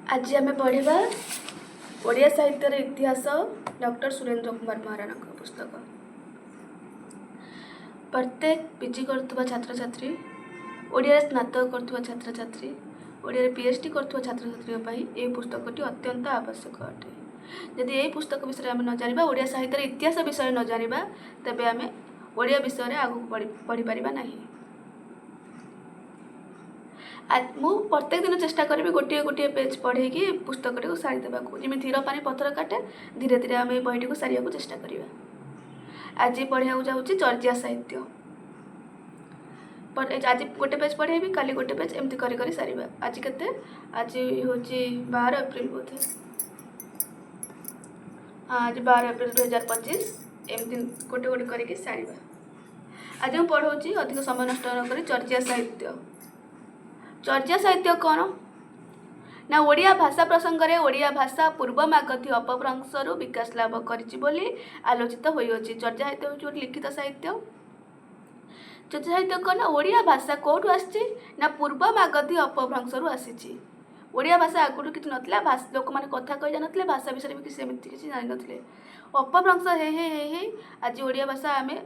ଆଜି ଆମେ ପଢ଼ିବା ଓଡ଼ିଆ ସାହିତ୍ୟର ଇତିହାସ, ଡକ୍ଟର ସୁରେନ୍ଦ୍ର କୁମାର ମହାରଣାଙ୍କ ପୁସ୍ତକ। ପ୍ରତ୍ୟେକ ପିଜି କରୁଥିବା ଛାତ୍ରଛାତ୍ରୀ, ଓଡ଼ିଆରେ ସ୍ନାତକ କରୁଥିବା ଛାତ୍ରଛାତ୍ରୀ, ଓଡ଼ିଆରେ ପିଏଚଡି କରୁଥିବା ଛାତ୍ରଛାତ୍ରୀଙ୍କ ପାଇଁ ଏହି ପୁସ୍ତକଟି ଅତ୍ୟନ୍ତ ଆବଶ୍ୟକ ଅଟେ। ଯଦି ଏହି ପୁସ୍ତକ ବିଷୟରେ ଆମେ ନ ଜାଣିବା, ଓଡ଼ିଆ ସାହିତ୍ୟର ଇତିହାସ ବିଷୟରେ ନ ଜାଣିବା, ତେବେ ଆମେ ଓଡ଼ିଆ ବିଷୟରେ ଆଗକୁ ବଢ଼ିପାରିବା ନାହିଁ। ମୁଁ ପ୍ରତ୍ୟେକ ଦିନ ଚେଷ୍ଟା କରିବି ଗୋଟିଏ ଗୋଟିଏ ପେଜ୍ ପଢ଼େଇକି ପୁସ୍ତକଟିକୁ ସାରିଦେବାକୁ। ଯେମିତି ଧୀର ପାଣି ପଥର କାଟେ, ଧୀରେ ଧୀରେ ଆମେ ଏଇ ବହିଟିକୁ ସାରିବାକୁ ଚେଷ୍ଟା କରିବା। ଆଜି ପଢ଼ିବାକୁ ଯାଉଛି ଚର୍ଯ୍ୟା ସାହିତ୍ୟ। ଆଜି ଗୋଟେ ପେଜ୍ ପଢ଼େଇବି, କାଲି ଗୋଟେ ପେଜ୍, ଏମିତି କରି କରି ସାରିବା। ଆଜି କେତେ? ଆଜି ହେଉଛି 12 ଏପ୍ରିଲ ବୋଧେ। ହଁ, ଆଜି 12 ଏପ୍ରିଲ 2025। ଏମିତି ଗୋଟେ ଗୋଟେ କରିକି ସାରିବା। ଆଜି ମୁଁ ପଢ଼ଉଛି, ଅଧିକ ସମୟ ନଷ୍ଟ ନ କରି, ଚର୍ଯ୍ୟା ସାହିତ୍ୟ। ଚର୍ଯ୍ୟା ସାହିତ୍ୟ କ'ଣ ନା, ଓଡ଼ିଆ ଭାଷା ପ୍ରସଙ୍ଗରେ ଓଡ଼ିଆ ଭାଷା ପୂର୍ବ ମାଗଧୀ ଅପଭ୍ରଂଶରୁ ବିକାଶ ଲାଭ କରିଛି ବୋଲି ଆଲୋଚିତ ହୋଇଅଛି। ଚର୍ଯ୍ୟା ସାହିତ୍ୟ ହେଉଛି ଗୋଟେ ଲିଖିତ ସାହିତ୍ୟ। ଚର୍ଯ୍ୟା ସାହିତ୍ୟ କ'ଣ ନା, ଓଡ଼ିଆ ଭାଷା କେଉଁଠୁ ଆସିଛି ନା, ପୂର୍ବ ମାଗଧୀ ଅପଭ୍ରଂଶରୁ ଆସିଛି। ଓଡ଼ିଆ ଭାଷା ଆଗରୁ କିଛି ନଥିଲା। ଲୋକମାନେ କଥା କହି ଜାଣିନଥିଲେ, ଭାଷା ବିଷୟରେ ବି କିଛି ସେମିତି କିଛି ଜାଣିନଥିଲେ। ଅପଭ୍ରଂଶ ହେଇ ହେଇ ହେଇ ହେଇ ଆଜି ଓଡ଼ିଆ ଭାଷା ଆମେ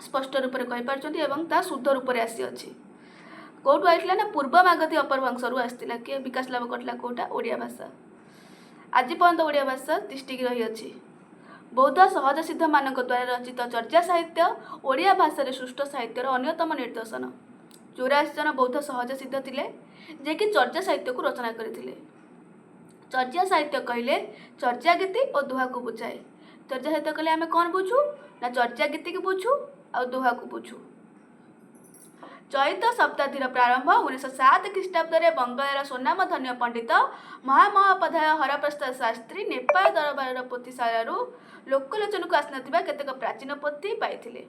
ସ୍ପଷ୍ଟ ରୂପରେ କହିପାରୁଛନ୍ତି ଏବଂ ତାହା ଶୁଦ୍ଧ ରୂପରେ ଆସିଅଛି। କେଉଁଠୁ ଆସିଥିଲା ନା, ପୂର୍ବ ମାଗଧୀ ଅପଭ୍ରଂଶରୁ ଆସିଥିଲା। କିଏ ବିକାଶ ଲାଭ କରିଥିଲା? କେଉଁଟା? ଓଡ଼ିଆ ଭାଷା। ଆଜି ପର୍ଯ୍ୟନ୍ତ ଓଡ଼ିଆ ଭାଷା ତିଷ୍ଠିକି ରହିଅଛି। ବୌଦ୍ଧ ସହଜ ସିଦ୍ଧମାନଙ୍କ ଦ୍ୱାରା ରଚିତ ଚର୍ଯ୍ୟା ସାହିତ୍ୟ ଓଡ଼ିଆ ଭାଷାରେ ସୃଷ୍ଟ ସାହିତ୍ୟର ଅନ୍ୟତମ ନିଦର୍ଶନ। 84 ଜଣ ବୌଦ୍ଧ ସହଜ ସିଦ୍ଧ ଥିଲେ, ଯିଏକି ଚର୍ଯ୍ୟା ସାହିତ୍ୟକୁ ରଚନା କରିଥିଲେ। ଚର୍ଯ୍ୟା ସାହିତ୍ୟ କହିଲେ ଚର୍ଯ୍ୟା ଗୀତି ଓ ଦୋହାକୁ ବୁଝାଏ। ଚର୍ଯ୍ୟା ସାହିତ୍ୟ କହିଲେ ଆମେ କ'ଣ ବୁଝୁ ନା, ଚର୍ଯ୍ୟା ଗୀତିକୁ ବୁଝୁ ଆଉ ଦୋହାକୁ ବୁଝୁ। ଚୈତ ଶତାବ୍ଦୀର ପ୍ରାରମ୍ଭ 1907 ଖ୍ରୀଷ୍ଟାବ୍ଦରେ ବଙ୍ଗଳାର ସ୍ୱନାମଧନ୍ୟ ପଣ୍ଡିତ ମହାମହୋପାଧ୍ୟାୟ ହରପ୍ରସାଦ ଶାସ୍ତ୍ରୀ ନେପାଳ ଦରବାରର ପୋଥିଶାଳାରୁ ଲୋକଲୋଚନକୁ ଆସିନଥିବା କେତେକ ପ୍ରାଚୀନ ପୋଥି ପାଇଥିଲେ।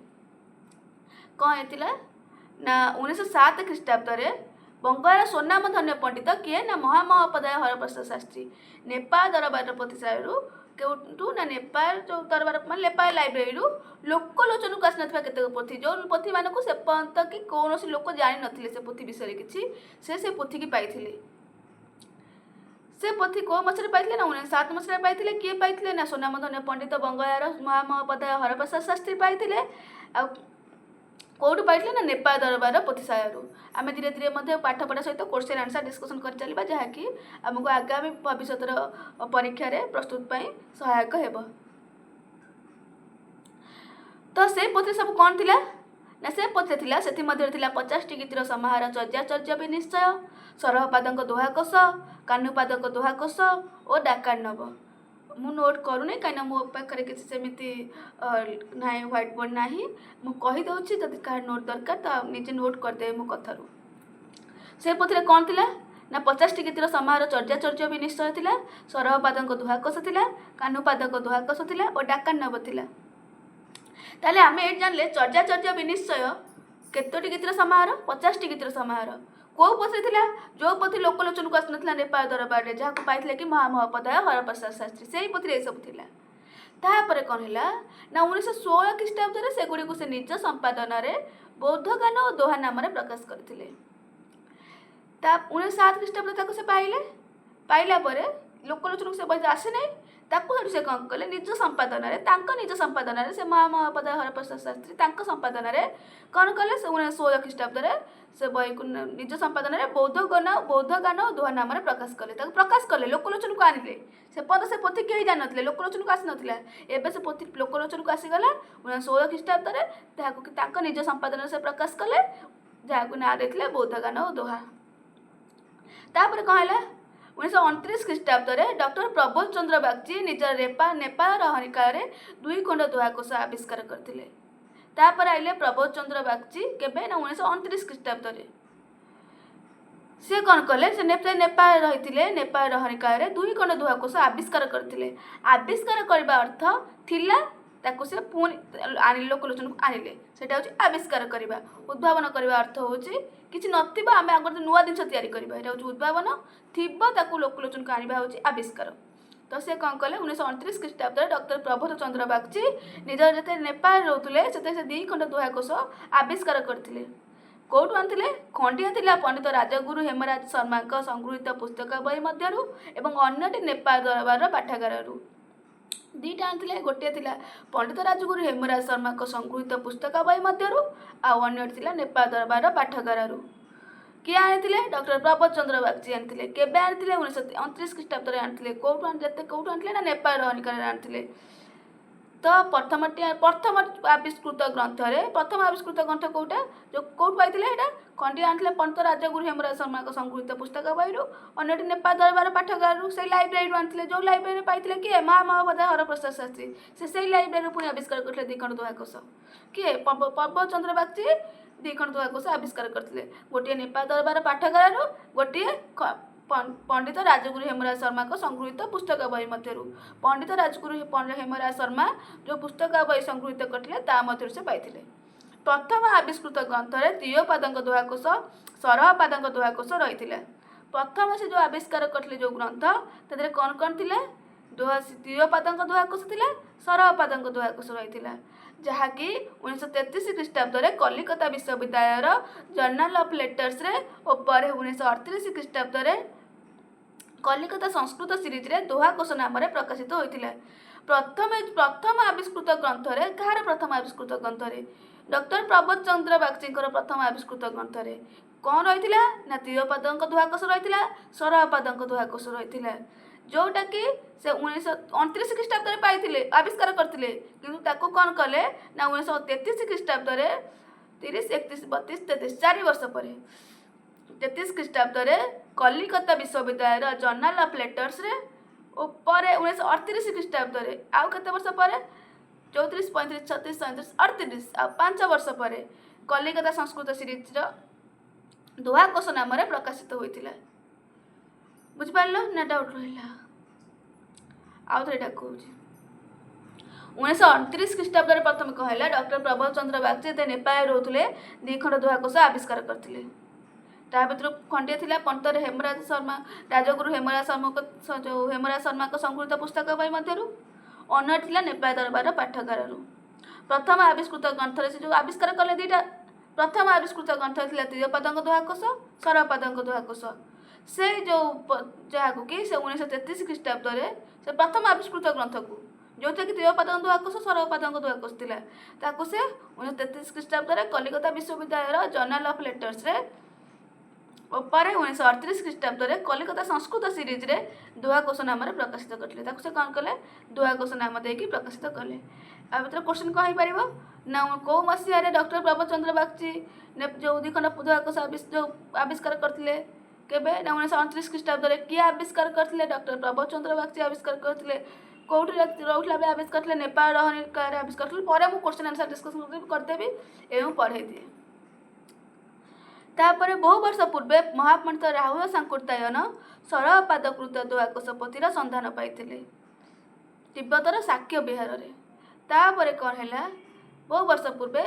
କ'ଣ ହେଇଥିଲା ନା, 1907 ଖ୍ରୀଷ୍ଟାବ୍ଦରେ ବଙ୍ଗଳାର ସ୍ୱନାମଧନ୍ୟ ପଣ୍ଡିତ କିଏ ନା, ମହାମହୋପାଧ୍ୟାୟ ହରପ୍ରସାଦ ଶାସ୍ତ୍ରୀ ନେପାଳ ଦରବାରର ପୋଥିଶାଳାରୁ, କେଉଁଠୁ ନା, ନେପାଳ ଯେଉଁ ଦରବାର ମାନେ ନେପାଳ ଲାଇବ୍ରେରୀରୁ ଲୋକଲୋଚନକୁ ଆସିନଥିବା କେତେକ ପୋଥି, ଯେଉଁ ପୋଥିମାନଙ୍କୁ ସେ ପର୍ଯ୍ୟନ୍ତ କି କୌଣସି ଲୋକ ଜାଣିନଥିଲେ ସେ ପୋଥି ବିଷୟରେ କିଛି, ସେ ସେ ପୋଥିକି ପାଇଥିଲେ। ସେ ପୋଥି କେଉଁ ମସିହାରେ ପାଇଥିଲେ ନା, 1907 ମସିହାରେ ପାଇଥିଲେ। କିଏ ପାଇଥିଲେ ନା, ସ୍ୱନାମଧନ୍ୟ ପଣ୍ଡିତ ବଙ୍ଗଳାର ମହାମହୋପାଧ୍ୟାୟ ହରପ୍ରସାଦ ଶାସ୍ତ୍ରୀ ପାଇଥିଲେ। ଆଉ କେଉଁଠୁ ପାଇଥିଲେ ନା, ନେପାଳ ଦରବାରର ପୋଥିଶାଳାରୁ। ଆମେ ଧୀରେ ଧୀରେ ମଧ୍ୟ ପାଠ ପଢ଼ା ସହିତ କୋଶ୍ଚେନ୍ ଆନ୍ସର୍ ଡିସ୍କସନ୍ କରି ଚାଲିବା, ଯାହାକି ଆମକୁ ଆଗାମୀ ଭବିଷ୍ୟତର ପରୀକ୍ଷାରେ ପ୍ରସ୍ତୁତ ପାଇଁ ସହାୟକ ହେବ। ତ ସେ ପୋଥିରେ ସବୁ କ'ଣ ଥିଲା ନା, ସେ ପୋଥିରେ ଥିଲା, ସେଥିମଧ୍ୟରେ ଥିଲା 50ଟି ଗୀତିର ସମାହାର ଚର୍ଯ୍ୟାଚର୍ଯ୍ୟ ବିନିଶ୍ଚୟ, ସରହପାଦଙ୍କ ଦୋହାକୋଷ, କାହ୍ନୁପାଦଙ୍କ ଦୋହାକୋଷ ଓ ଡାକାର୍ଣ୍ଣବ। ମୁଁ ନୋଟ୍ କରୁନି, କାହିଁକିନା ମୋ ପାଖରେ କିଛି ସେମିତି ନାହିଁ, ହ୍ୱାଇଟ୍ ବୋର୍ଡ଼ ନାହିଁ। ମୁଁ କହିଦେଉଛି, ଯଦି କାହାର ନୋଟ୍ ଦରକାର ତ ନିଜେ ନୋଟ୍ କରିଦେବେ ମୋ କଥାରୁ। ସେ ପୋଥିରେ କ'ଣ ଥିଲା ନା, 50ଟି ଗୀତିର ସମାହାର ଚର୍ଯ୍ୟାଚର୍ଯ୍ୟ ବିନିଶ୍ଚୟ ଥିଲା, ସରହପାଦଙ୍କ ଦୋହାକୋଷ ଥିଲା, କାହ୍ନୁପାଦଙ୍କ ଦୋହାକୋଷ ଥିଲା ଓ ଡାକାର୍ଣ୍ଣବ ଥିଲା। ତାହେଲେ ଆମେ ଏଇଠି ଜାଣିଲେ, ଚର୍ଯ୍ୟାଚର୍ଯ୍ୟ ବିନିଶ୍ଚୟ କେତୋଟି ଗୀତିର ସମାହାର? 50ଟି ଗୀତିର ସମାହାର। କେଉଁ ପୋଥିରେ ଥିଲା? ଯେଉଁ ପୋଥି ଲୋକଲୋଚନକୁ ଆସିନଥିଲା ନେପାଳ ଦରବାରରେ, ଯାହାକୁ ପାଇଥିଲେ କି ମହାମହୋପାଧ୍ୟାୟ ହରପ୍ରସାଦ ଶାସ୍ତ୍ରୀ, ସେଇ ପୋଥିରେ ଏସବୁ ଥିଲା। ତାପରେ କ'ଣ ହେଲା ନା, 1916 ଖ୍ରୀଷ୍ଟାବ୍ଦରେ ସେଗୁଡ଼ିକୁ ସେ ନିଜ ସମ୍ପାଦନାରେ ବୌଦ୍ଧ ଗାନ ଓ ଦୋହା ନାମରେ ପ୍ରକାଶ କରିଥିଲେ। ତା 1907 ଖ୍ରୀଷ୍ଟାବ୍ଦରେ ତାକୁ ସେ ପାଇଲେ। ପାଇଲା ପରେ ଲୋକଲୋଚନକୁ ସେ ବହି ଆସିନାହିଁ। ତାକୁ ସେଠୁ ସେ କ'ଣ କଲେ? ନିଜ ସମ୍ପାଦନାରେ, ତାଙ୍କ ନିଜ ସମ୍ପାଦନାରେ, ସେ ମହାମହୋପାଧ୍ୟାୟ ହରପ୍ରସାଦ ଶାସ୍ତ୍ରୀ ତାଙ୍କ ସମ୍ପାଦନାରେ କ'ଣ କଲେ? ସେ 1916 ଖ୍ରୀଷ୍ଟାବ୍ଦରେ ସେ ବହିକୁ ନିଜ ସମ୍ପାଦନାରେ ବୌଦ୍ଧ ଗାନ ଓ ଦୋହା ନାମରେ ପ୍ରକାଶ କଲେ। ତାକୁ ପ୍ରକାଶ କଲେ, ଲୋକଲୋଚନକୁ ଆଣିଲେ। ସେ ପର୍ଯ୍ୟନ୍ତ ସେ ପୋଥି କେହି ଜାଣିନଥିଲେ, ଲୋକଲୋଚନକୁ ଆସିନଥିଲା। ଏବେ ସେ ପୋଥି ଲୋକଲୋଚନକୁ ଆସିଗଲା 1916 ଖ୍ରୀଷ୍ଟାବ୍ଦରେ। ତାହାକୁ କି ତାଙ୍କ ନିଜ ସମ୍ପାଦନାରେ ସେ ପ୍ରକାଶ କଲେ, ଯାହାକୁ ନାଁ ଦେଇଥିଲେ ବୌଦ୍ଧ ଗାନ ଓ ଦୋହା। ତାପରେ କ'ଣ ହେଲା? 1929 ଖ୍ରୀଷ୍ଟାବ୍ଦରେ ଡକ୍ଟର ପ୍ରବୋଧ ଚନ୍ଦ୍ର ବାଗ୍ଚୀ ନିଜର ନେପାଳ ରହଣି କାଳରେ ଦୁଇ ଖଣ୍ଡ ଦୋହାକୋଷ ଆବିଷ୍କାର କରିଥିଲେ। ତାପରେ ଆଇଲେ ପ୍ରବୋଧ ଚନ୍ଦ୍ର ବାଗ୍ଚୀ। କେବେ ନା, 1929 ଖ୍ରୀଷ୍ଟାବ୍ଦରେ। ସେ କ'ଣ କଲେ? ସେ ନେପାଳ ରହିଥିଲେ। ନେପାଳ ରହଣି କାଳରେ ଦୁଇ ଖଣ୍ଡ ଦୋହାକୋଷ ଆବିଷ୍କାର କରିଥିଲେ। ଆବିଷ୍କାର କରିବା ଅର୍ଥ ଥିଲା, ତାକୁ ସେ ପୁଣି ଆଣିଲେ, ଲୋକଲୋଚନକୁ ଆଣିଲେ। ସେଇଟା ହେଉଛି ଆବିଷ୍କାର କରିବା। ଉଦ୍ଭାବନ କରିବା ଅର୍ଥ ହେଉଛି କିଛି ନଥିବ, ଆମେ ଆଗରୁ ନୂଆ ଜିନିଷ ତିଆରି କରିବା, ଏଇଟା ହେଉଛି ଉଦ୍ଭାବନ। ଥିବ, ତାକୁ ଲୋକଲୋଚନକୁ ଆଣିବା ହେଉଛି ଆବିଷ୍କାର। ତ ସେ କ'ଣ କଲେ? 1929 ଖ୍ରୀଷ୍ଟାବ୍ଦରେ ଡକ୍ଟର ପ୍ରବୋଧ ଚନ୍ଦ୍ର ବାଗ୍ଚୀ ନିଜର ଯେତେବେଳେ ନେପାଳରେ ରହୁଥିଲେ, ସେତେବେଳେ ସେ ଦୁଇ ଖଣ୍ଡ ଦୋହାକୋଷ ଆବିଷ୍କାର କରିଥିଲେ। କେଉଁଠୁ ଆଣିଥିଲେ? ଖଣ୍ଡିଏ ଥିଲା ପଣ୍ଡିତ ରାଜଗୁରୁ ହେମରାଜ ଶର୍ମାଙ୍କ ସଂଗୃହୀତ ପୁସ୍ତକ ବହି ମଧ୍ୟରୁ ଏବଂ ଅନ୍ୟଟି ନେପାଳ ଦରବାରର ପାଠାଗାରରୁ। ଦୁଇଟା ଆଣିଥିଲେ। ଗୋଟିଏ ଥିଲା ପଣ୍ଡିତ ରାଜଗୁରୁ ହେମରାଜ ଶର୍ମାଙ୍କ ସଂଗୃହୀତ ପୁସ୍ତକ ବହି ମଧ୍ୟରୁ, ଆଉ ଅନ୍ୟଟି ଥିଲା ନେପାଳ ଦରବାରର ପାଠାଗାରରୁ। କିଏ ଆଣିଥିଲେ? ଡକ୍ଟର ପ୍ରବୋଧ ଚନ୍ଦ୍ର ବାଗଚୀ ଆଣିଥିଲେ। କେବେ ଆଣିଥିଲେ? 1929 ଖ୍ରୀଷ୍ଟାବ୍ଦରେ ଆଣିଥିଲେ। କେଉଁଠୁ ଯେତେ କେଉଁଠୁ ଆଣିଥିଲେ ନା ନେପାଳ ରହଣିକାଳରେ ଆଣିଥିଲେ। ତ ପ୍ରଥମଟି, ପ୍ରଥମ ଆବିଷ୍କୃତ ଗ୍ରନ୍ଥରେ, ପ୍ରଥମ ଆବିଷ୍କୃତ ଗ୍ରନ୍ଥ କେଉଁଟା, ଯେଉଁ କେଉଁଠୁ ପାଇଥିଲେ? ଏଇଟା ଖଣ୍ଡିଏ ଆଣିଥିଲେ ପଣ୍ଡିତ ରାଜଗୁରୁ ହେମରାଜ ଶର୍ମାଙ୍କ ସଂଗୃହୀତ ପୁସ୍ତକ ବହିରୁ, ଅନ୍ୟଟି ନେପାଳ ଦରବାର ପାଠାଗାରରୁ, ସେଇ ଲାଇବ୍ରେରୀରୁ ଆଣିଥିଲେ। ଯେଉଁ ଲାଇବ୍ରେରୀରେ ପାଇଥିଲେ କିଏ? ମହାମହୋପାଧ୍ୟାୟ ହରପ୍ରସାଦ ଶାସ୍ତ୍ରୀ। ସେ ସେଇ ଲାଇବ୍ରେରୀରୁ ପୁଣି ଆବିଷ୍କାର କରିଥିଲେ ଦ୍ୱିଖଣ୍ଡ ଦୋହାକୋଷ। କିଏ? ପ୍ରବୋଧ ଚନ୍ଦ୍ର ବାଗଚୀ ଦ୍ୱିଖଣ୍ଡ ଦୋହାକୋଷ ଆବିଷ୍କାର କରିଥିଲେ। ଗୋଟିଏ ନେପାଳ ଦରବାର ପାଠାଗାରରୁ, ଗୋଟିଏ ପଣ୍ଡିତ ରାଜଗୁରୁ ହେମରାଜ ଶର୍ମାଙ୍କ ସଂଗୃହୀତ ପୁସ୍ତକ ବହି ମଧ୍ୟରୁ। ପଣ୍ଡିତ ରାଜଗୁରୁ ହେମରାଜ ଶର୍ମା ଯେଉଁ ପୁସ୍ତକ ବହି ସଂଗୃହୀତ କରିଥିଲେ, ତା ମଧ୍ୟରୁ ସେ ପାଇଥିଲେ। ପ୍ରଥମ ଆବିଷ୍କୃତ ଗ୍ରନ୍ଥରେ ତିୟପାଦଙ୍କ ଦୋହାକୋଷ, ସରହପାଦଙ୍କ ଦୋହାକୋଷ ରହିଥିଲା। ପ୍ରଥମେ ସେ ଯେଉଁ ଆବିଷ୍କାର କରିଥିଲେ ଯେଉଁ ଗ୍ରନ୍ଥ, ତା ଦେହରେ କ'ଣ କ'ଣ ଥିଲା? ଦୋହା, ତିୟପାଦଙ୍କ ଦୋହାକୋଷ ଥିଲା, ସରହପାଦଙ୍କ ଦୋହାକୋଷ ରହିଥିଲା, ଯାହାକି 1933 ଖ୍ରୀଷ୍ଟାବ୍ଦରେ କଲିକତା ବିଶ୍ୱବିଦ୍ୟାଳୟର ଜର୍ନାଲ ଅଫ୍ ଲେଟର୍ସରେ ଓ ପରେ 1938 ଖ୍ରୀଷ୍ଟାବ୍ଦରେ କଲିକତା ସଂସ୍କୃତ ସିରିଜରେ ଦୋହାକୋଷ ନାମରେ ପ୍ରକାଶିତ ହୋଇଥିଲା। ପ୍ରଥମ ଆବିଷ୍କୃତ ଗ୍ରନ୍ଥରେ କାହାର? ପ୍ରଥମ ଆବିଷ୍କୃତ ଗ୍ରନ୍ଥରେ ଡକ୍ଟର ପ୍ରବୋଧ ଚନ୍ଦ୍ର ବାଗଚୀଙ୍କର ପ୍ରଥମ ଆବିଷ୍କୃତ ଗ୍ରନ୍ଥରେ କ'ଣ ରହିଥିଲା ନା ତିୟପାଦଙ୍କ ଦୋହାକୋଷ ରହିଥିଲା, ସରହପାଦଙ୍କ ଦୋହାକୋଷ ରହିଥିଲା, ଯେଉଁଟାକି ସେ 1929 ଖ୍ରୀଷ୍ଟାବ୍ଦରେ ପାଇଥିଲେ, ଆବିଷ୍କାର କରିଥିଲେ। କିନ୍ତୁ ତାକୁ କ'ଣ କଲେ ନା 1933 ଖ୍ରୀଷ୍ଟାବ୍ଦରେ, 30, 31, 32, 33, 4 ବର୍ଷ ପରେ 33 ଖ୍ରୀଷ୍ଟାବ୍ଦରେ କଲିକତା ବିଶ୍ୱବିଦ୍ୟାଳୟର ଜର୍ନାଲ ଅଫ୍ ଲେଟର୍ସରେ ଓ ପରେ 1938 ଖ୍ରୀଷ୍ଟାବ୍ଦରେ, ଆଉ କେତେ ବର୍ଷ ପରେ? 34, 35, 36, 37, 38, ଆଉ 5 ବର୍ଷ ପରେ କଲିକତା ସଂସ୍କୃତ ସିରିଜର ଦୋହାକୋଷ ନାମରେ ପ୍ରକାଶିତ ହୋଇଥିଲା। ବୁଝିପାରିଲ ନା ଡାଉଟ୍ ରହିଲା? ଆଉ ଥରେ ଏଇଟା କହୁଛି। 1929 ଖ୍ରୀଷ୍ଟାବ୍ଦରେ ପ୍ରଥମେ କ'ଣ ହେଲା? ଡକ୍ଟର ପ୍ରବୋଧ ଚନ୍ଦ୍ର ବାଗଚୀ ଯେତେ ନେପାଳରେ ରହୁଥିଲେ, ଦ୍ୱିଖଣ୍ଡ ଦୋହାକୋଷ ଆବିଷ୍କାର କରିଥିଲେ। ତା ଭିତରୁ ଖଣ୍ଡିଏ ଥିଲା ପଣ୍ଡିତ ହେମରାଜ ଶର୍ମା, ରାଜଗୁରୁ ହେମରାଜ ଶର୍ମାଙ୍କ, ଯେଉଁ ହେମରାଜ ଶର୍ମାଙ୍କ ସଂଗୃହୀତ ପୁସ୍ତକ ବହି ମଧ୍ୟରୁ, ଅନ୍ୟ ଥିଲା ନେପାଳ ଦରବାରର ପାଠାଗାରରୁ। ପ୍ରଥମ ଆବିଷ୍କୃତ ଗ୍ରନ୍ଥରେ ସେ ଯେଉଁ ଆବିଷ୍କାର କଲେ ଦୁଇଟା, ପ୍ରଥମ ଆବିଷ୍କୃତ ଗ୍ରନ୍ଥ ଥିଲା ତିୟପାଦଙ୍କ ଦୋହାକୋଷ, ସରପାଦଙ୍କ ଦୋହାକୋଷ, ସେଇ ଯେଉଁ ଯାହାକୁ କି ସେ 1933 ଖ୍ରୀଷ୍ଟାବ୍ଦରେ ସେ ପ୍ରଥମ ଆବିଷ୍କୃତ ଗ୍ରନ୍ଥକୁ, ଯେଉଁଥିରେ କି ତିୟପାଦଙ୍କ ଦୋହାକୋଷ, ସରପାଦଙ୍କ ଦୋହାକୋଷ ଥିଲା, ତାକୁ ସେ 1933 ଖ୍ରୀଷ୍ଟାବ୍ଦରେ କଲିକତା ବିଶ୍ୱବିଦ୍ୟାଳୟର ଜର୍ନାଲ ଅଫ୍ ଲେଟର୍ସରେ ଓ ପରେ 1938 ଖ୍ରୀଷ୍ଟାବ୍ଦରେ କଲିକତା ସଂସ୍କୃତ ସିରିଜରେ ଦୋହାକୋଷ ନାମରେ ପ୍ରକାଶିତ କରିଥିଲେ। ତାକୁ ସେ କ'ଣ କଲେ? ଦୋହାକୋଷ ନାମ ଦେଇକି ପ୍ରକାଶିତ କଲେ। ଆଉ ଭିତରେ କୋଶ୍ଚିନ୍ କ'ଣ ହେଇପାରିବ ନା କେଉଁ ମସିହାରେ ଡକ୍ଟର ପ୍ରବୋଧ ଚନ୍ଦ୍ର ବାଗଚୀ ଯେଉଁ ଦ୍ୱିଖଣ୍ଡ ଦୋହାକୋଷ ଯେଉଁ ଆବିଷ୍କାର କରିଥିଲେ, କେବେ ନା 1929 ଖ୍ରୀଷ୍ଟାବ୍ଦରେ। କିଏ ଆବିଷ୍କାର କରିଥିଲେ? ଡକ୍ଟର ପ୍ରବୋଧ ଚନ୍ଦ୍ର ବାଗଚୀ ଆବିଷ୍କାର କରିଥିଲେ। କେଉଁଠି ରହୁଥିଲା ବେଳେ ଆବିଷ୍କାର କରିଥିଲେ? ନେପାଳ ରହଣି କାଳରେ ଆବିଷ୍କାର କରିଥିଲେ। ପରେ ମୁଁ କୋଶ୍ଚିନ୍ ଆନ୍ସର୍ ଡିସ୍କସନ୍ କରିଦେବି ଏବଂ ପଢ଼େଇ ଦିଏ। ତାପରେ ବହୁ ବର୍ଷ ପୂର୍ବେ ମହାପଣ୍ଡିତ ରାହୁଳ ସାଙ୍କୁର୍ତ୍ତାୟନ ସରହପାଦକୃତ ଦୋହାକୋଷ ପୋଥିର ସନ୍ଧାନ ପାଇଥିଲେ ତିବ୍ବତର ଶାକ୍ୟ ବିହାରରେ। ତାପରେ କ'ଣ ହେଲା? ବହୁ ବର୍ଷ ପୂର୍ବେ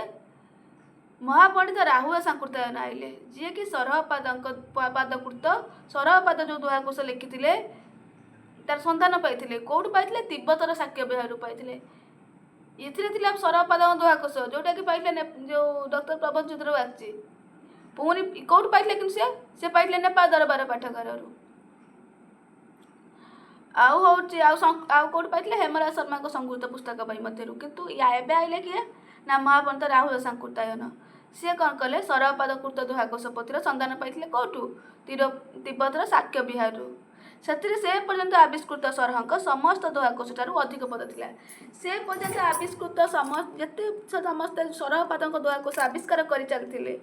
ମହାପଣ୍ଡିତ ରାହୁଳ ସାଙ୍କୁର୍ତ୍ତାୟନ ଆଇଲେ, ଯିଏକି ସରହପାଦଙ୍କ ପାଦକୃତ, ସରହପାଦ ଯେଉଁ ଦୋହାକୋଷ ଲେଖିଥିଲେ, ତାର ସନ୍ଧାନ ପାଇଥିଲେ। କେଉଁଠୁ ପାଇଥିଲେ? ତିବ୍ବତର ଶାକ୍ୟ ବିହାରରୁ ପାଇଥିଲେ। ଏଥିରେ ଥିଲା ସରହପାଦଙ୍କ ଦୋହାକୋଷ, ଯେଉଁଟାକି ପାଇଥିଲେ ଯେଉଁ ଡକ୍ଟର ପ୍ରବୋଧ ଚନ୍ଦ୍ର ବାଗଚୀ। ପୁଣି କେଉଁଠୁ ପାଇଥିଲେ? କିନ୍ତୁ ସେ ସେ ପାଇଥିଲେ ନେପାଳ ଦରବାର ପାଠାଗାରରୁ। ଆଉ ହେଉଛି ଆଉ ଆଉ କେଉଁଠୁ ପାଇଥିଲେ? ହେମରାଜ ଶର୍ମାଙ୍କ ସଂଗୃହୀତ ପୁସ୍ତକ ବହି ମଧ୍ୟରୁ। କିନ୍ତୁ ଏବେ ଆଇଲେ କିଏ ନା ମହାପଣ୍ଡିତ ରାହୁଳ ସାଙ୍କୁର୍ତ୍ତାୟନ। ସିଏ କ'ଣ କଲେ? ସରହପାଦ କୃତ ଦୋହାକୋଷ ପୋଥିର ସନ୍ଧାନ ପାଇଥିଲେ କେଉଁଠୁ? ତିବ୍ବତର ଶାକ୍ୟ ବିହାରରୁ। ସେଥିରେ ସେ ପର୍ଯ୍ୟନ୍ତ ଆବିଷ୍କୃତ ସରହଙ୍କ ସମସ୍ତ ଦୋହାକୋଷ ଠାରୁ ଅଧିକ ପଦ ଥିଲା। ସେ ପର୍ଯ୍ୟନ୍ତ ଆବିଷ୍କୃତ ଯେତେ ସମସ୍ତେ ସରହପାଦଙ୍କ ଦୋହାକୋଷ ଆବିଷ୍କାର କରି ଚାଲିଥିଲେ,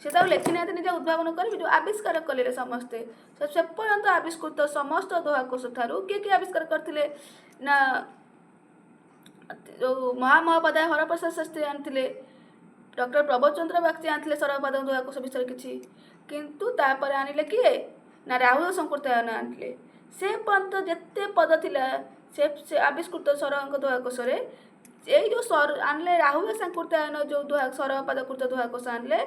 ସେ ତ ଆଉ ଲେଖିନାହାନ୍ତି ନିଜେ ଉଦ୍ଭାବନ କରିବି, ଯେଉଁ ଆବିଷ୍କାର କଲେ ସମସ୍ତେ, ସେ ପର୍ଯ୍ୟନ୍ତ ଆବିଷ୍କୃତ ସମସ୍ତ ଦୋହାକୋଷ ଠାରୁ, କିଏ କିଏ ଆବିଷ୍କାର କରିଥିଲେ ନା ଯେଉଁ ମହାମହୋପାଧ୍ୟାୟ ହରପ୍ରସାଦ ଶାସ୍ତ୍ରୀ ଆଣିଥିଲେ, ଡକ୍ଟର ପ୍ରବୋଧ ଚନ୍ଦ୍ର ବାଗଚୀ ଆଣିଥିଲେ ସରହପାଦଙ୍କ ଦୋହାକୋଷ ବିଷୟରେ କିଛି। କିନ୍ତୁ ତାପରେ ଆଣିଲେ କିଏ ନା ରାହୁଳ ସଂକୀର୍ତ୍ତାୟନ ଆଣିଥିଲେ। ସେ ପର୍ଯ୍ୟନ୍ତ ଯେତେ ପଦ ଥିଲା ସେ ସେ ଆବିଷ୍କୃତ ସରହଙ୍କ ଦୋହାକୋଷରେ, ଏଇ ଯେଉଁ ଆଣିଲେ ରାହୁଳ ସାଙ୍କୁର୍ତ୍ତାୟନ, ଯେଉଁ ଦୋହା ସରହପାଦ କୃତ ଦୋହାକୋଷ ଆଣିଲେ,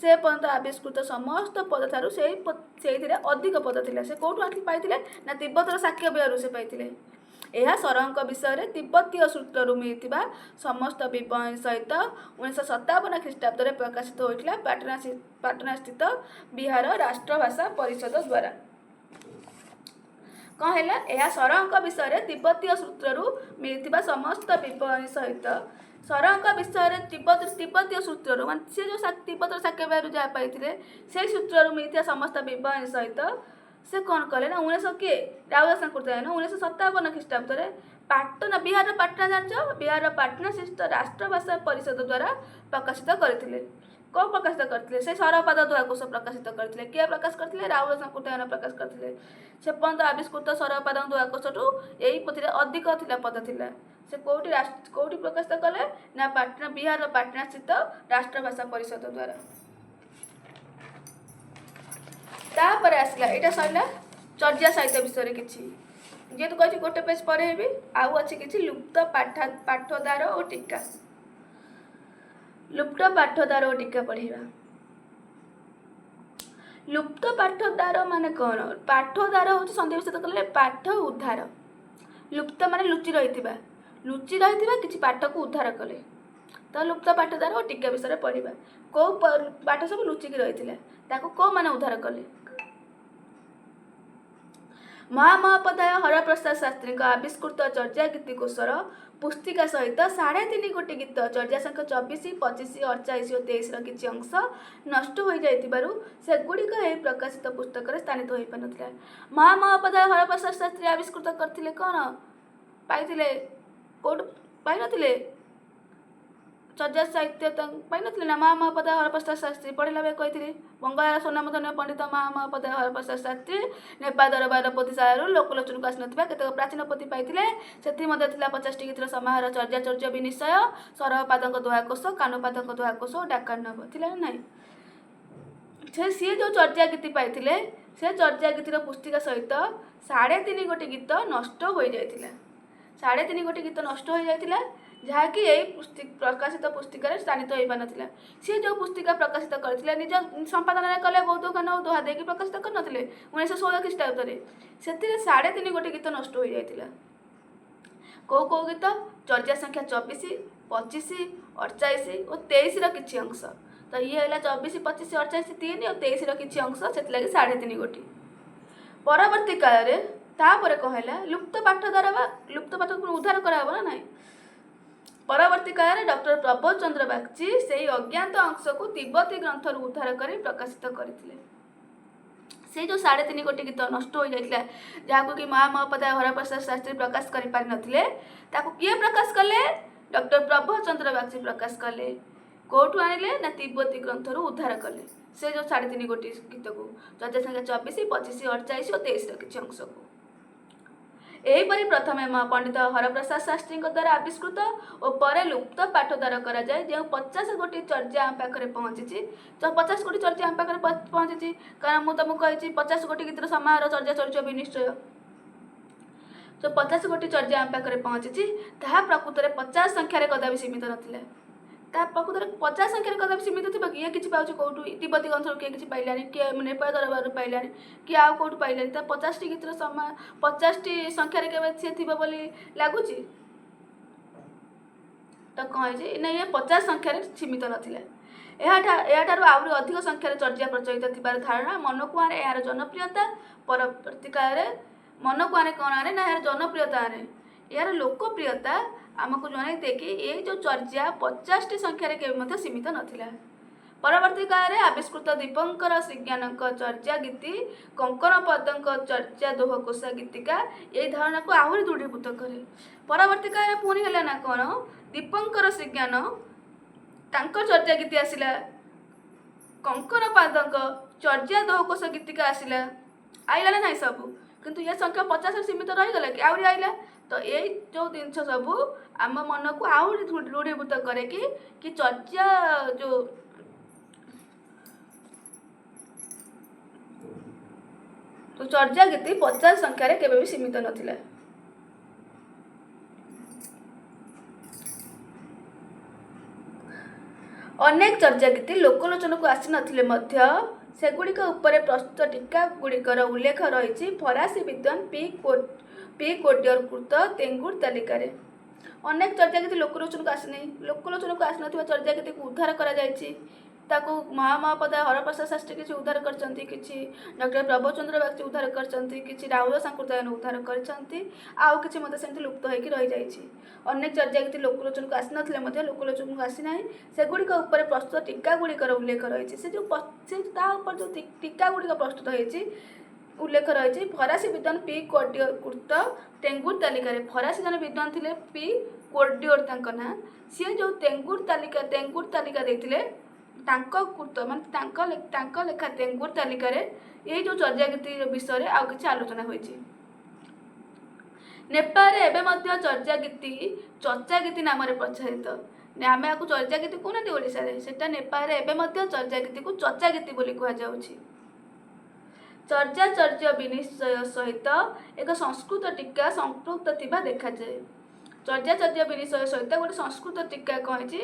ସେ ପର୍ଯ୍ୟନ୍ତ ଆବିଷ୍କୃତ ସମସ୍ତ ପଦ ଠାରୁ ସେଇଥିରେ ଅଧିକ ପଦ ଥିଲା। ସେ କେଉଁଠୁ ଆଣି ପାଇଥିଲେ ନା ତିବ୍ବତର ଶାକ୍ୟ ବିହାରରୁ ସେ ପାଇଥିଲେ। ଏହା ସରହଙ୍କ ବିଷୟରେ ତିବ୍ବତୀୟ ସୂତ୍ରରୁ ମିଳିଥିବା ସମସ୍ତ ବିବରଣୀ ସହିତ 1957 ଖ୍ରୀଷ୍ଟାବ୍ଦରେ ପ୍ରକାଶିତ ହୋଇଥିଲା ପାଟନାସ୍ଥିତ ବିହାର ରାଷ୍ଟ୍ରଭାଷା ପରିଷଦ ଦ୍ୱାରା। କ'ଣ ହେଲା? ଏହା ସରହଙ୍କ ବିଷୟରେ ତିବ୍ବତୀୟ ସୂତ୍ରରୁ ମିଳିଥିବା ସମସ୍ତ ବିବରଣୀ ସହିତ, ସରହଙ୍କ ବିଷୟରେ ତିବ୍ବତୀୟ ସୂତ୍ରରୁ, ମାନେ ସେ ଯେଉଁ ତିବ୍ବତର ଶାକ୍ୟବାରୁ ଯାହା ପାଇଥିଲେ, ସେଇ ସୂତ୍ରରୁ ମିଳିଥିବା ସମସ୍ତ ବିବରଣୀ ସହିତ ସେ କ'ଣ କଲେ ନା କିଏ, ରାଉଳ ସାଂକୃତ୍ୟାୟନ 1957 ଖ୍ରୀଷ୍ଟାବ୍ଦରେ ପାଟନା, ବିହାରର ପାଟନା ଜାଣିଛ, ବିହାରର ପାଟନା ସ୍ଥିତ ରାଷ୍ଟ୍ରଭାଷା ପରିଷଦ ଦ୍ୱାରା ପ୍ରକାଶିତ କରିଥିଲେ। କ'ଣ ପ୍ରକାଶିତ କରିଥିଲେ? ସେ ସରପାଦ ଦୋହାକୋଷ ପ୍ରକାଶିତ କରିଥିଲେ। କିଏ ପ୍ରକାଶ କରିଥିଲେ? ରାଉଳ ସାଂକୃତ୍ୟାୟନ ପ୍ରକାଶ କରିଥିଲେ। ସେ ପର୍ଯ୍ୟନ୍ତ ଆବିଷ୍କୃତ ସରପାଦ ଦୋହାକୋଷଠୁ ଏଇ ପୋଥିରେ ଅଧିକ ଥିଲା ପଦ ଥିଲା। ସେ କୋଉଠି ପ୍ରକାଶିତ କଲେ ନା ପାଟନା, ବିହାରର ପାଟନା ସ୍ଥିତ ରାଷ୍ଟ୍ରଭାଷା ପରିଷଦ ଦ୍ୱାରା। ତାପରେ ଆସିଲା, ଏଇଟା ସରିଲା ଚର୍ଯ୍ୟା ସାହିତ୍ୟ ବିଷୟରେ କିଛି। ଯେହେତୁ କହିଛି ଗୋଟେ ପେଜ୍ ପରେ ହେବି, ଆଉ ଅଛି କିଛି ଲୁପ୍ତ ପାଠୋଦ୍ଧାର ଓ ଟୀକା। ଲୁପ୍ତ ପାଠୋଦ୍ଧାର ଓ ଟୀକା ପଢ଼ିବା। ଲୁପ୍ତ ପାଠୋଦ୍ଧାର ମାନେ କ'ଣ? ପାଠୋଦ୍ଧାର ହେଉଛି ସନ୍ଧି ବିଚ୍ଛେଦ କଲେ ପାଠ ଉଦ୍ଧାର। ଲୁପ୍ତ ମାନେ ଲୁଚି ରହିଥିବା, ଲୁଚି ରହିଥିବା କିଛି ପାଠକୁ ଉଦ୍ଧାର କଲେ। ତ ଲୁପ୍ତ ପାଠୋଦ୍ଧାର ଓ ଟୀକା ବିଷୟରେ ପଢ଼ିବା। କେଉଁ ପାଠ ସବୁ ଲୁଚିକି ରହିଥିଲା, ତାକୁ କେଉଁମାନେ ଉଦ୍ଧାର କଲେ? ମହାମହୋପାଧ୍ୟାୟ ହରପ୍ରସାଦ ଶାସ୍ତ୍ରୀଙ୍କ ଆବିଷ୍କୃତ ଚର୍ଯ୍ୟା ଗୀତି କୋଷର ପୁସ୍ତିକା ସହିତ 3.5 କୋଟି ଗୀତ, ଚର୍ଯ୍ୟା ସଂଖ୍ୟା 24, 25, 48 ଓ 23ର କିଛି ଅଂଶ ନଷ୍ଟ ହୋଇଯାଇଥିବାରୁ ସେଗୁଡ଼ିକ ଏହି ପ୍ରକାଶିତ ପୁସ୍ତକରେ ସ୍ଥାନିତ ହୋଇପାରିନଥିଲା। ମହାମହୋପାଧ୍ୟାୟ ହରପ୍ରସାଦ ଶାସ୍ତ୍ରୀ ଆବିଷ୍କୃତ କରିଥିଲେ କ'ଣ? ପାଇଥିଲେ କେଉଁଠୁ? ପାଇନଥିଲେ ଚର୍ଯ୍ୟା ସାହିତ୍ୟ ପାଇନଥିଲେ ନା? ମହାମହୋପାଧ୍ୟାୟ ହରପ୍ରସାଦ ଶାସ୍ତ୍ରୀ ପଢ଼ିଲା ବେଳେ କହିଥିଲେ, ବଙ୍ଗଳାର ସ୍ୱନାମଧନ୍ୟ ପଣ୍ଡିତ ମହାମହୋପାଧ୍ୟାୟ ହରପ୍ରସାଦ ଶାସ୍ତ୍ରୀ ନେପାଳ ଦରବାରର ପୋଥିଶାଳାରୁ ଲୋକଲୋଚନକୁ ଆସିନଥିବା କେତେକ ପ୍ରାଚୀନ ପୋଥି ପାଇଥିଲେ। ସେଥିମଧ୍ୟ ଥିଲା 50ଟି ଗୀତର ସମାହାର ଚର୍ଯ୍ୟାଚର୍ଯ୍ୟ ବିନିଶ୍ଚୟ, ସରହପାଦଙ୍କ ଦୋହାକୋଷ, କାନୁପାଦଙ୍କ ଦୋହାକୋଷ ଓ ଡାକାର୍ଣ୍ଣବ। ଥିଲା ନା ନାହିଁ? ସିଏ ଯେଉଁ ଚର୍ଯ୍ୟା ଗୀତି ପାଇଥିଲେ, ସେ ଚର୍ଯ୍ୟା ଗୀତିର ପୁସ୍ତିକା ସହିତ 3.5 କୋଟି ଗୀତ ନଷ୍ଟ ହୋଇଯାଇଥିଲା। 3.5 କୋଟି ଗୀତ ନଷ୍ଟ ହୋଇଯାଇଥିଲା, ଯାହାକି ଏଇ ପ୍ରକାଶିତ ପୁସ୍ତିକାରେ ସ୍ଥାନିତ ହୋଇପାରିନଥିଲା। ସିଏ ଯେଉଁ ପୁସ୍ତିକା ପ୍ରକାଶିତ କରିଥିଲେ, ନିଜ ସମ୍ପାଦନାରେ କଲେ, ବୌଦ୍ଧ ଖାନ ଓ ଦୋହା ଦେଇକି ପ୍ରକାଶିତ କରିନଥିଲେ 1916 ଖ୍ରୀଷ୍ଟାବ୍ଦରେ, ସେଥିରେ 3.5 କୋଟି ଗୀତ ନଷ୍ଟ ହୋଇଯାଇଥିଲା। କେଉଁ କେଉଁ ଗୀତ? ଚର୍ଯ୍ୟା ସଂଖ୍ୟା 24, 25, 48 ଓ 23ର କିଛି ଅଂଶ। ତ ଇଏ ହେଲା 24, 25, 48, 3 ଓ 23ର କିଛି ଅଂଶ, ସେଥିଲାଗି 3.5 କୋଟି। ପରବର୍ତ୍ତୀ କାଳରେ ତାପରେ କ'ଣ ହେଲା? ଲୁପ୍ତ ପାଠ ଦ୍ୱାରା ବା ଲୁପ୍ତ ପାଠକୁ ପୁଣି ଉଦ୍ଧାର କରାହେବ ନା ନାହିଁ? ପରବର୍ତ୍ତୀ କାଳରେ ଡକ୍ଟର ପ୍ରବୋଧ ଚନ୍ଦ୍ର ବାଗ୍ଚୀ ସେଇ ଅଜ୍ଞାତ ଅଂଶକୁ ତିବ୍ବତୀ ଗ୍ରନ୍ଥରୁ ଉଦ୍ଧାର କରି ପ୍ରକାଶିତ କରିଥିଲେ। ସେଇ ଯେଉଁ 3.5 କୋଟି ଗୀତ ନଷ୍ଟ ହୋଇଯାଇଥିଲା, ଯାହାକୁ କି ମହାମହୋପାଧ୍ୟାୟ ହରପ୍ରସାଦ ଶାସ୍ତ୍ରୀ ପ୍ରକାଶ କରିପାରିନଥିଲେ, ତାକୁ କିଏ ପ୍ରକାଶ କଲେ? ଡକ୍ଟର ପ୍ରବୋଧ ଚନ୍ଦ୍ର ବାଗ୍ଚୀ ପ୍ରକାଶ କଲେ। କେଉଁଠୁ ଆଣିଲେ ନା ତିବ୍ବତୀ ଗ୍ରନ୍ଥରୁ ଉଦ୍ଧାର କଲେ ସେ ଯେଉଁ 3.5 କୋଟି ଗୀତକୁ, ଚର୍ଯ୍ୟା ସଂଖ୍ୟା 24, 25, 48 ଓ 23ର କିଛି ଅଂଶକୁ। ଏହିପରି ପ୍ରଥମେ ପଣ୍ଡିତ ହରପ୍ରସାଦ ଶାସ୍ତ୍ରୀଙ୍କ ଦ୍ୱାରା ଆବିଷ୍କୃତ ଓ ପରେ ଲୁପ୍ତ ପାଠ ଦ୍ୱାରା କରାଯାଏ ଯେଉଁ 50 କୋଟି ଚର୍ଯ୍ୟା ଆମ ପାଖରେ ପହଞ୍ଚିଛି। ତ 50 କୋଟି ଚର୍ଯ୍ୟା ଆମ ପାଖରେ ପହଞ୍ଚିଛି, କାରଣ ମୁଁ ତମକୁ କହିଛି 50 କୋଟି ଗୀତର ସମାହାର ଚର୍ଯ୍ୟା ଚର୍ଯ୍ୟ ବିନିଶ୍ଚୟ। ତ 50 କୋଟି ଚର୍ଯ୍ୟା ଆମ ପାଖରେ ପହଞ୍ଚିଛି, ତାହା ପ୍ରକୃତରେ 50 ସଂଖ୍ୟାରେ କଦାପି ସୀମିତ ନଥିଲା। ତାହା ପ୍ରକୃତରେ 50 ସଂଖ୍ୟାରେ କଦାପି ସୀମିତ ଥିବ? କିଏ କିଛି ପାଉଛି କେଉଁଠୁ, ତିବ୍ବତୀ ଗ୍ରନ୍ଥରୁ କିଏ କିଛି ପାଇଲାନି, କିଏ ନେପାଳ ଦରବାରରୁ ପାଇଲାନି, କିଏ ଆଉ କେଉଁଠୁ ପାଇଲାନି। ତା 50ଟି ଗୀତର 50ଟି ସଂଖ୍ୟାରେ କେବେ ସିଏ ଥିବ ବୋଲି ଲାଗୁଛି? ତ କ'ଣ ହେଇଛି ନା ଇଏ 50 ସଂଖ୍ୟାରେ ସୀମିତ ନଥିଲା। ଏହାଠାରୁ ଆହୁରି ଅଧିକ ସଂଖ୍ୟାରେ ଚର୍ଯ୍ୟା ପ୍ରଚଳିତ ଥିବାର ଧାରଣା ମନକୁ ଆଣେ ଏହାର ଜନପ୍ରିୟତା। ପରବର୍ତ୍ତୀ କାଳରେ ମନକୁ ଆଣେ କ'ଣ ଆଣେ ନା ଏହାର ଜନପ୍ରିୟତା ଆଣେ, ଏହାର ଲୋକପ୍ରିୟତା ଆମକୁ ଜଣାଇ ଦିଏ କି ଏଇ ଯେଉଁ ଚର୍ଯ୍ୟା 50ଟି ସଂଖ୍ୟାରେ କେବେ ମଧ୍ୟ ସୀମିତ ନଥିଲା। ପରବର୍ତ୍ତୀ କାଳରେ ଆବିଷ୍କୃତ ଦୀପଙ୍କର ଶ୍ରୀଜ୍ଞାନଙ୍କ ଚର୍ଯ୍ୟା ଗୀତି, କଙ୍କଣପଦଙ୍କ ଚର୍ଯ୍ୟା ଦୋହକୋଷା ଗୀତିକା ଏଇ ଧାରଣାକୁ ଆହୁରି ଦୃଢ଼ୀଭୂତ କରେ। ପରବର୍ତ୍ତୀ କାଳରେ ପୁଣି ହେଲା ନା କ'ଣ, ଦୀପଙ୍କର ଶ୍ରୀଜ୍ଞାନ ତାଙ୍କ ଚର୍ଯ୍ୟା ଗୀତି ଆସିଲା, କଙ୍କଣପାଦଙ୍କ ଚର୍ଯ୍ୟା ଦୋହକୋଷ ଗୀତିକା ଆସିଲା। ଆଇଲା ନା ନାହିଁ ସବୁ? କିନ୍ତୁ ଏ ସଂଖ୍ୟା 50 ସୀମିତ ରହିଗଲା କି ଆହୁରି ଆଇଲା? ତ ଏଇ ଯେଉଁ ଜିନିଷ ସବୁ ଆମ ମନକୁ ଆହୁରି ଦୃଢ଼ୀଭୂତ କରେ କି ଚର୍ଯ୍ୟା ଯେଉଁ ଚର୍ଯ୍ୟା ଗୀତି 50 ସଂଖ୍ୟାରେ କେବେ ବି ସୀମିତ ନଥିଲା। ଅନେକ ଚର୍ଯ୍ୟା ଗୀତି ଲୋକଲୋଚନକୁ ଆସିନଥିଲେ ମଧ୍ୟ ସେଗୁଡ଼ିକ ଉପରେ ପ୍ରସ୍ତୁତ ଟୀକା ଗୁଡ଼ିକର ଉଲ୍ଲେଖ ରହିଛି ଫରାସୀ ବିଦ୍ୱାନ ପି କୋଡ଼ିୟର କୃତ ତେଙ୍ଗୁର ତାଲିକାରେ। ଅନେକ ଚର୍ଯାଗୀତି ଲୋକଲୋଚନକୁ ଆସିନାହିଁ। ଲୋକଲୋଚନକୁ ଆସିନଥିବା ଚର୍ଯାଗୀତିକୁ ଉଦ୍ଧାର କରାଯାଇଛି। ତାକୁ ମହାମହୋପାଧ୍ୟାୟ ହରପ୍ରସାଦ ଶାସ୍ତ୍ରୀ କିଛି ଉଦ୍ଧାର କରିଛନ୍ତି, କିଛି ଡକ୍ଟର ପ୍ରଭୁଚନ୍ଦ୍ର ବାଗଚୀ ଉଦ୍ଧାର କରିଛନ୍ତି, କିଛି ରାହୁଲ ସାଂକୃତ୍ୟାୟନ ଉଦ୍ଧାର କରିଛନ୍ତି, ଆଉ କିଛି ମଧ୍ୟ ସେମିତି ଲୁପ୍ତ ହେଇକି ରହିଯାଇଛି। ଅନେକ ଚର୍ଯାଗୀତି ଲୋକଲୋଚନକୁ ଆସିନଥିଲେ ମଧ୍ୟ ଲୋକଲୋଚନକୁ ଆସିନାହିଁ। ସେଗୁଡ଼ିକ ଉପରେ ପ୍ରସ୍ତୁତ ଟୀକା ଗୁଡ଼ିକର ଉଲ୍ଲେଖ ରହିଛି। ସେ ଯେଉଁ ସେ ତା ଉପରେ ଯେଉଁ ଟୀକା ଗୁଡ଼ିକ ପ୍ରସ୍ତୁତ ହେଇଛି, ଉଲ୍ଲେଖ ରହିଛି ଫରାସୀ ବିଦ୍ୱାନ ପି କୋଡ଼ିଓର କୃତ ତେଙ୍ଗୁର ତାଲିକାରେ। ଫରାସୀ ଜଣେ ବିଦ୍ୱାନ ଥିଲେ, ପି କୋଡ଼ିଓର ତାଙ୍କ ନାଁ। ସିଏ ଯେଉଁ ତେଙ୍ଗୁର ତାଲିକା ଦେଇଥିଲେ, ତାଙ୍କ କୃତ ମାନେ ତାଙ୍କ ଲେଖା ତେଙ୍ଗୁର ତାଲିକାରେ ଏଇ ଯେଉଁ ଚର୍ଯାଗୀତି ବିଷୟରେ ଆଉ କିଛି ଆଲୋଚନା ହୋଇଛି। ନେପାଳରେ ଏବେ ମଧ୍ୟ ଚର୍ଯାଗୀତି ଚର୍ଚାଗୀତି ନାମରେ ପ୍ରଚଳିତ। ଆମେ ଆକୁ ଚର୍ଯାଗୀତି କହୁନାହାନ୍ତି ଓଡ଼ିଶାରେ, ସେଟା ନେପାଳରେ ଏବେ ମଧ୍ୟ ଚର୍ଯାଗୀତିକୁ ଚର୍ଚାଗୀତି ବୋଲି କୁହାଯାଉଛି। ଚର୍ଯାଚର୍ଯ୍ୟ ବିନିଶ୍ଚୟ ସହିତ ଏକ ସଂସ୍କୃତ ଟୀକା ସମ୍ପୃକ୍ତ ଥିବା ଦେଖାଯାଏ। ଚର୍ଯାଚର୍ଯ୍ୟ ବିନିଶ୍ଚୟ ସହିତ ଗୋଟେ ସଂସ୍କୃତ ଟୀକା କ'ଣ ହେଇଛି,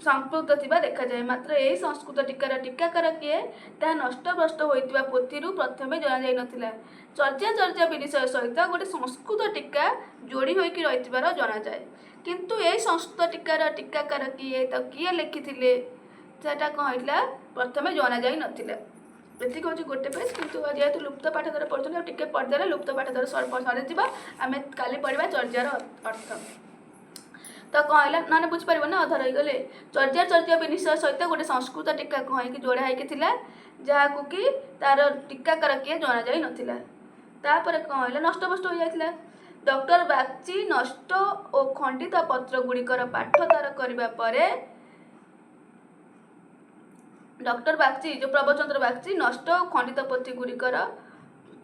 ସମ୍ପୃକ୍ତ ଥିବା ଦେଖାଯାଏ। ମାତ୍ର ଏହି ସଂସ୍କୃତ ଟୀକାର ଟୀକାକାର କିଏ, ତାହା ନଷ୍ଟଭ୍ରଷ୍ଟ ହୋଇଥିବା ପୋଥିରୁ ପ୍ରଥମେ ଜଣାଯାଇନଥିଲା। ଚର୍ଯାଚର୍ଯ୍ୟ ବିନିଶ୍ଚୟ ସହିତ ଗୋଟେ ସଂସ୍କୃତ ଟୀକା ଯୋଡ଼ି ହୋଇକି ରହିଥିବାର ଜଣାଯାଏ। କିନ୍ତୁ ଏହି ସଂସ୍କୃତ ଟୀକାର ଟୀକାକାର କିଏ, ତ କିଏ ଲେଖିଥିଲେ, ସେଟା କ'ଣ ହେଇଥିଲା, ପ୍ରଥମେ ଜଣାଯାଇ ନଥିଲା। ଏତିକି ହେଉଛି ଗୋଟେ ପେଜ୍। କିନ୍ତୁ ଯେହେତୁ ଲୁପ୍ତ ପାଠ ଦ୍ୱାରା ପଢ଼ୁଛନ୍ତି, ଆଉ ଟିକେ ପଢ଼ିଦେଲେ ଲୁପ୍ତ ପାଠ ଦ୍ୱାରା ସରିଯିବ। ଆମେ କାଲି ପଢ଼ିବା ଚର୍ଯାର ଅର୍ଥ। ତ କ'ଣ ହେଲା, ନହେଲେ ବୁଝିପାରିବ ନା ଅଧା ରହିଗଲେ। ଚର୍ଯାଚର୍ଯ୍ୟ ବିନିଶ୍ଚୟ ସହିତ ଗୋଟେ ସଂସ୍କୃତ ଟୀକା କ'ଣ ହେଇକି ଯୋଡ଼ା ହେଇକି ଥିଲା, ଯାହାକୁ କି ତାର ଟୀକାକାର କିଏ ଜଣାଯାଇ ନଥିଲା। ତାପରେ କ'ଣ ହେଲା, ନଷ୍ଟଭ୍ରଷ୍ଟ ହୋଇଯାଇଥିଲା। ଡକ୍ଟର ବାଗଚି ନଷ୍ଟ ଓ ଖଣ୍ଡିତ ପତ୍ର ଗୁଡ଼ିକର ପାଠୋଦ୍ଧାର କରିବା ପରେ, ଡକ୍ଟର ବାଗଚି, ଯେଉଁ ପ୍ରଭଚନ୍ଦ୍ର ବାଗଚି ନଷ୍ଟ ଓ ଖଣ୍ଡିତ ପୋଥି ଗୁଡ଼ିକର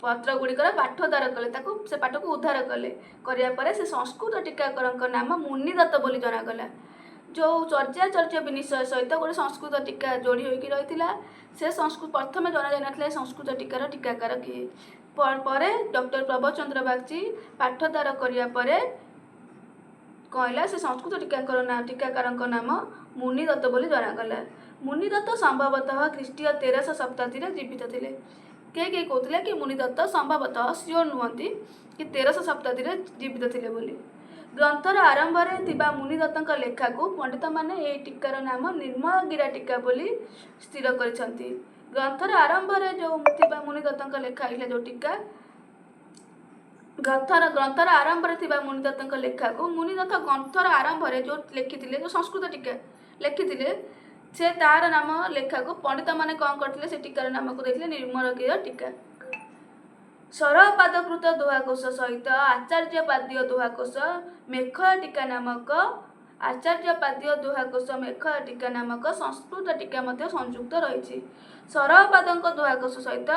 ପତ୍ର ଗୁଡ଼ିକର ପାଠୋଦ୍ଧାର କଲେ, ତାକୁ ସେ ପାଠକୁ ଉଦ୍ଧାର କଲେ। କରିବା ପରେ ସେ ସଂସ୍କୃତ ଟୀକାକରଙ୍କ ନାମ ମୁନିଦତ୍ତ ବୋଲି ଜଣାଗଲା। ଯେଉଁ ଚର୍ଯାଚର୍ଯ୍ୟ ବିନିଶ୍ଚୟ ସହିତ ଗୋଟେ ସଂସ୍କୃତ ଟୀକା ଯୋଡ଼ି ହୋଇକି ରହିଥିଲା, ସେ ସଂସ୍କୃତ ପ୍ରଥମେ ଜଣାଯାଇନଥିଲା ଏ ସଂସ୍କୃତ ଟୀକାର ଟୀକାକାର କିଏ। ପରେ ଡକ୍ଟର ପ୍ରଭଚନ୍ଦ୍ର ବାଗଚି ପାଠୋଦ୍ଧାର କରିବା ପରେ କ'ଣ ହେଲା, ସେ ସଂସ୍କୃତ ଟୀକାକାରଙ୍କ ନାମ ମୁନିଦତ୍ତ ବୋଲି ଜଣାଗଲା। ମୁନିଦତ୍ତ ସମ୍ଭବତଃ ଖ୍ରୀଷ୍ଟୀୟ 1300 ଶତାବ୍ଦୀରେ ଜୀବିତ ଥିଲେ। କେହି କେହି କହୁଥିଲେ କି ମୁନିଦତ୍ତ ସମ୍ଭବତଃ, ସିଓର ନୁହନ୍ତି, କି 1300 ଶତାବ୍ଦୀରେ ଜୀବିତ ଥିଲେ ବୋଲି। ଗ୍ରନ୍ଥର ଆରମ୍ଭରେ ଥିବା ମୁନିଦତ୍ତଙ୍କ ଲେଖାକୁ ପଣ୍ଡିତମାନେ ଏହି ଟୀକାର ନାମ ନିର୍ମଳଗିରା ଟୀକା ବୋଲି ସ୍ଥିର କରିଛନ୍ତି। ଗ୍ରନ୍ଥର ଆରମ୍ଭରେ ଯେଉଁ ଥିବା ମୁନିଦତ୍ତଙ୍କ ଲେଖା ହେଇଥିଲା ଯେଉଁ ଟୀକା, ଗ୍ରନ୍ଥର ଆରମ୍ଭରେ ଥିବା ମୁନିଦତ୍ତଙ୍କ ଲେଖାକୁ, ମୁନିଦତ୍ତ ଗ୍ରନ୍ଥର ଆରମ୍ଭରେ ଯେଉଁ ଲେଖିଥିଲେ, ଯେଉଁ ସଂସ୍କୃତ ଟୀକା ଲେଖିଥିଲେ, ସେ ତାର ନାମ ଲେଖାକୁ ପଣ୍ଡିତମାନେ କ'ଣ କରିଥିଲେ, ସେ ଟୀକାର ନାମକୁ ଦେଇଥିଲେ ନିର୍ମଳଗିରା ଟୀକା। ସରହପାଦକୃତ ଦୋହାକୋଷ ସହିତ ଆଚାର୍ଯ୍ୟ ପାଦୀୟ ଦୋହାକୋଷ ମେଖଳା ଟୀକା ନାମକ, ଆଚାର୍ଯ୍ୟ ପାଦୀୟ ଦୋହାକୋଷ ମେଖଳା ଟୀକା ନାମକ ସଂସ୍କୃତ ଟୀକା ମଧ୍ୟ ସଂଯୁକ୍ତ ରହିଛି। ସରହପାଦଙ୍କ ଦୋହାକୋଷ ସହିତ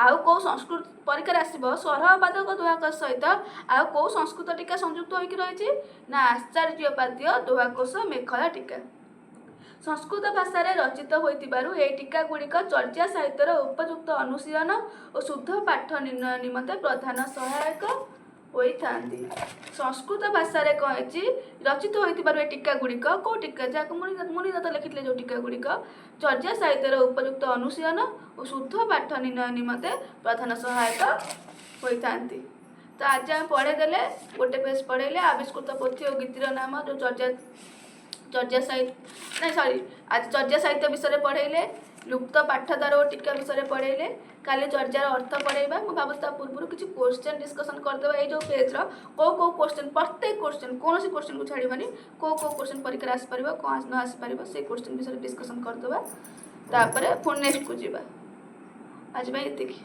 ଆଉ କେଉଁ ସଂସ୍କୃତ, ପରୀକ୍ଷାରେ ଆସିବ, ସରହପାଦଙ୍କ ଦୋହାକୋଷ ସହିତ ଆଉ କେଉଁ ସଂସ୍କୃତ ଟୀକା ସଂଯୁକ୍ତ ହୋଇକି ରହିଛି ନା ଆଚାର୍ଯ୍ୟ ପାଦୀୟ ଦୋହାକୋଷ ମେଖଳା ଟୀକା। ସଂସ୍କୃତ ଭାଷାରେ ରଚିତ ହୋଇଥିବାରୁ ଏହି ଟୀକା ଗୁଡ଼ିକ ଚର୍ଯା ସାହିତ୍ୟର ଉପଯୁକ୍ତ ଅନୁଶୀଳନ ଓ ଶୁଦ୍ଧ ପାଠ ନିର୍ଣ୍ଣୟ ନିମନ୍ତେ ପ୍ରଧାନ ସହାୟକ ହୋଇଥାନ୍ତି। ସଂସ୍କୃତ ଭାଷାରେ କ'ଣ ହେଇଛି, ରଚିତ ହୋଇଥିବାରୁ ଏ ଟୀକା ଗୁଡ଼ିକ, କେଉଁ ଟୀକା, ଯାହାକୁ ମୁନିଦତ୍ତ ଲେଖିଥିଲେ ଯେଉଁ ଟୀକା ଗୁଡ଼ିକ, ଚର୍ଯା ସାହିତ୍ୟର ଉପଯୁକ୍ତ ଅନୁଶୀଳନ ଓ ଶୁଦ୍ଧ ପାଠ ନିର୍ଣ୍ଣୟ ନିମନ୍ତେ ପ୍ରଧାନ ସହାୟକ ହୋଇଥାନ୍ତି। ତ ଆଜି ଆମେ ପଢ଼େଇ ଦେଲେ, ଗୋଟେ ପେଜ୍ ପଢ଼େଇଲେ, ଆବିଷ୍କୃତ ପୋଥି ଓ ଗୀତିର ନାମ, ଯେଉଁ ଚର୍ଯା ଚର୍ଯା ସାହିତ୍ୟ, ନାଇଁ ସରି, ଆଜି ଚର୍ଯା ସାହିତ୍ୟ ବିଷୟରେ ପଢ଼େଇଲେ, ଲୁପ୍ତ ପାଠଦ୍ୱାର ଓ ଟୀକା ବିଷୟରେ ପଢ଼େଇଲେ। କାଲି ଚର୍ଯାର ଅର୍ଥ ପଢ଼େଇବା। ମୁଁ ଭାବୁଛି ତା ପୂର୍ବରୁ କିଛି କୋଶ୍ଚେନ୍ ଡିସ୍କସନ୍ କରିଦେବା। ଏଇ ଯେଉଁ ପେଜ୍ର କେଉଁ କେଉଁ କୋଶ୍ଚେନ୍, ପ୍ରତ୍ୟେକ କୋଶ୍ଚେନ୍, କୌଣସି କୋଶ୍ଚେନ୍କୁ ଛାଡ଼ିବାନି, କେଉଁ କେଉଁ କୋଶ୍ଚେନ୍ ପରୀକ୍ଷାରେ ଆସିପାରିବ, କ'ଣ ନ ଆସିପାରିବ, ସେଇ କୋଶ୍ଚେନ୍ ବିଷୟରେ ଡିସ୍କସନ୍ କରିଦେବା। ତାପରେ ପୁଣି ନେକ୍ସଟକୁ ଯିବା। ଆଜି ପାଇଁ ଏତିକି।